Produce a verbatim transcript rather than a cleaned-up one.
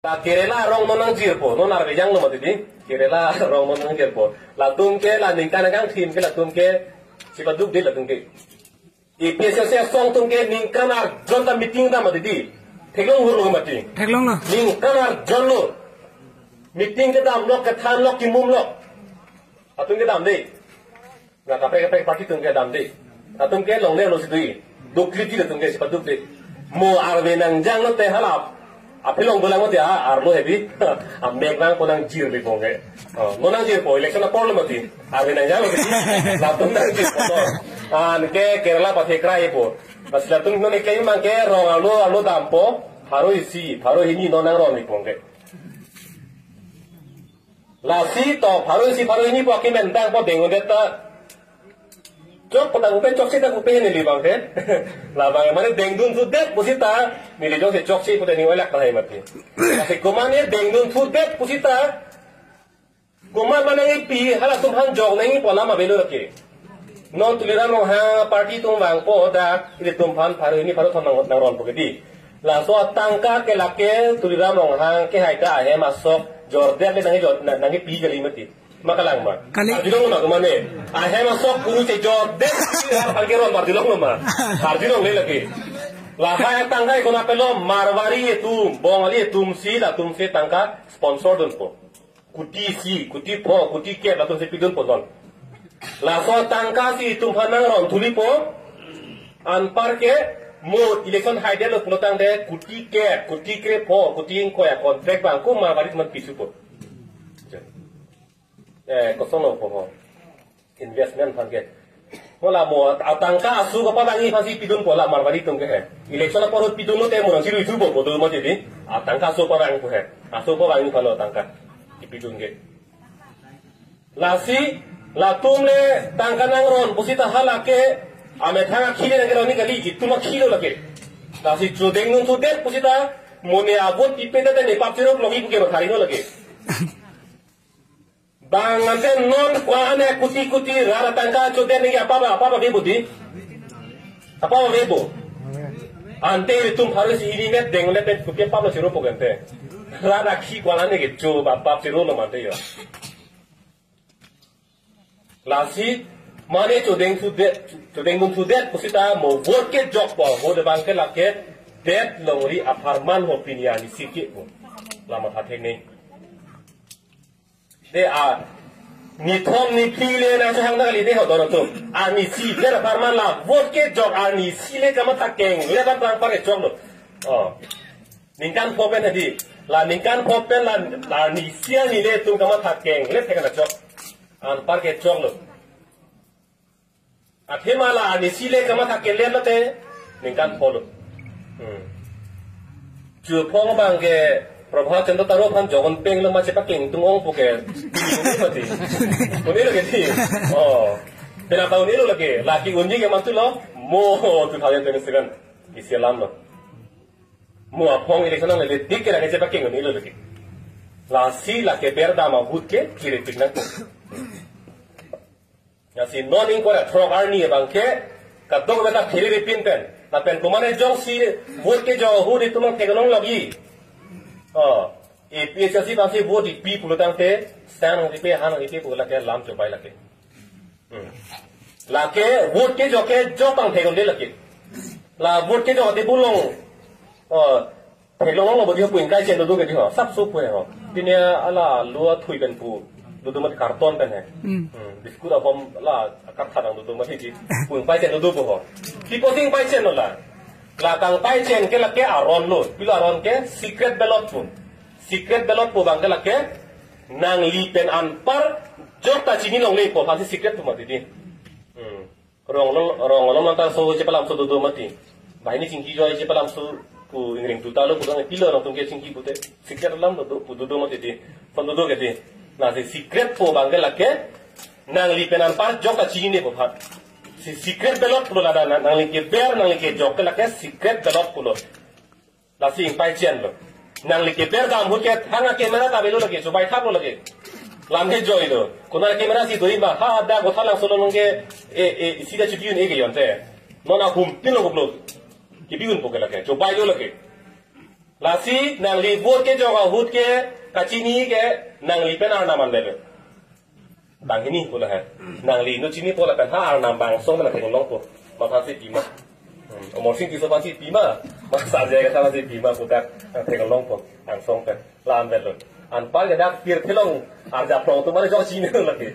La Kerala arong non nangjirpo, non arve janglo mati di. Kerala arong non nangjirpo. Latum ke la ningkan angkang thim ke latum ke chepaduk di latum ke. A P H L C asong atum ke ningkan arjon ta meeting dam mati di. Theklong hurlo mati. Theklonglo. Ningkan arjon lo. Meeting kedam lok, kethan lok, kimum lok. Atum kedam de. Na kaprek kaprek party atum kedam de. Atum ke longle lo si dui. Dukri ti atum ke chepaduk de. Mo arve nangjanglo te hala. Aphi long dolang mati, ah, arlo hebi. Amek nangpo nangjirpo ke. Oh, non nangjirpo, election apor lo mati. Arve nangjanglo mati. Latum nangjirpo to. Anke Kerala pathekrai po. Pas latum non ke mang ke rong arlo arlo dampo. Pharo isi, pharo hini non nangronpo ke. Lasi to pharo isi pharo hini po akemen dangpo deng-un-edet ta. Chok potang upe chokche ta upe neli abang ke. Labang mane dengdun sudet pusita neli jongsi chokche pute ning olak tahai mati. Lasi komatne dengdun sudet pusita. Komat mane nangpi halatum aphan jok nangpo alam avelo ke. Non Tuliram Ronghang party atum vangpo dak ilitum aphan pharo hini pharo thom nang nangronpo ke di. Laso atangka ke lake Tuliram Ronghang ke hai ta ahem asok jordet le nangpi jor nang nangpi jali mati. Ma kalang ma. Kali. Arjulong ma komatne. Ahem asok guru chejordet aphan ke ron arjulong ma. Arjulongle lake. Lahai atangka ke konat pelo Marwari atum, Bongali atum si latum si tangka sponsor dunpo. Kuti isi, kuti pho, kuti kep latum si pidunpo non. Laso atangka si itum aphan nangron thulipo. Anpar ke mo election haidetlo pulotangte kuti kep, kuti krepho, kuti ingkoi a-contract abang ko Marwari atum aphan pisupo. Eh, kosonlo po ho. Investment aphan ke. Mo la mo atangka asu kapavangji aphan si pidunpo la Marwari atum ke he. Election apor ahut pidunlo te mo nangsi rui thupo po do mati di. Atangka asu pavangpo he. Asu pavangji aphanlo atangka kipidun ke. Lasi latum le tangka nangron pusita halake amethang akhile nangkeron ni kali, itum akhilo lake. Lasi chodengdun sudet pusita mo ne a-vote pipe te ne pap chirok longji pu ke matharino lake. Bang ante non ko-an kuti kuti rat atangka chodet nangji apap apap ave bo di. Apap ave bo. Ante itum pharo isi hini met deng le pen kopi apap lo chiropo ke ante. Rat akhi ko-an ne kecho apap chirolo mati yo. Lasi mane chodeng sudet, chodengdun sudet pusita mo vote kejokpo, vote abang ke lake det longri apharman ho pini anisi ke po. La matha thek ne. De a, nithom niphli le nangchehang ta kali de ho don atum. Anisi le apharman la vote kejok anisi le kamatha keng le ban prang pare choklo. Oh. Ningkan pho pen hadi. La ningkan pho pen la, la anisi ani le atum kamatha keng le thek nangchok. Anpar ke choklo. Athema la anisi le kamatha keng le lote ningkan pholo. Hmm. Chuphong abang ke Prabhat Chandra Taro aphan jogon peng lo ma chepakeng tung ong pu ke. Mati. Un-elo ke di. Oh. Pena ta un-elo lake. Lake unji ke mantu lo. Mo two thousand twenty-seven. Isi alam lo. Mo aphong election nangle tik ke lake chepakeng un-elo lake. Lasi lake ber dam ahut ke kiri tik nang. Lasi non ingkoi ra throk arni abang ke kadokave ta phiri ripin pen. Lapen komatne jongsi vote kejok ahut itum nangtheklong lagi. Oh, A P H L C abang si vote ipi pulotangte sang nangpipe, han nangpipe pu lake alam chobai lake. Hmm. Lake vote kejok ke jok pangtheklong de lake. La vote kejok ate bulong. Oh, theklong lo bo di ho pu ingkai chen dodo ke di ho. Sapso pu he ho. Pine ala lo athui pen pu. Dodo mati karton pen he. Hmm. Hmm. Biscuit abom la kartha dang dodo mati di. Pu ingpai chen dodo pu ho. Kipo si ingpai chen lo la. La kangpai chen ke lake aron lo. Pilo aron ke secret ballot pu. Secret ballot pu abang ke lake nangli pen anpar jok ta chinilongle pu aphan si secret pu mati di. Hmm. Rong lo, rong lo nang ta so chepalamso dodo mati. Banghini chingki joi chepalamso pu ingring tuta lo pu dong pilo rong atum ke chingki pute. Secret alam dodo pu dodo mati di. Pon dodo ke di. Lasi secret pu abang ke lake nangli pen anpar jok ta chinine pu aphan. Si secret ballot pulo ladak nang, nangli keber, nangli kejok ke lake secret ballot pulo. Lasi ingpai chen lo. Nangli keber dam ahut ke thang a-camera ta avelo lake, chobai thaplo lake. Lam he joi lo. Konat a-camera si do-i ma, ha da Gothalangso along ke, e, e, isi ta chipi un-e ke yon te. Non ahum tin lo koplo. Kipi unpo ke lake, chobai lo lake. Lasi nangli vote kejok ahut ke kachini ke nangli pen arnam anvet lo. Banghini pu lahai. Nangli non chinipo lapen ha arnam bang song pen theklongpo. Ma aphansi pima. Hmm. Amarsing Tisso aphansi pima. Ma Sanjay Kathar aphansi pima pu ta theklongpo. Angsong pen. La anvet lo. Anpar ke dak pirthe along arjap rong atum mane jok chini lagi.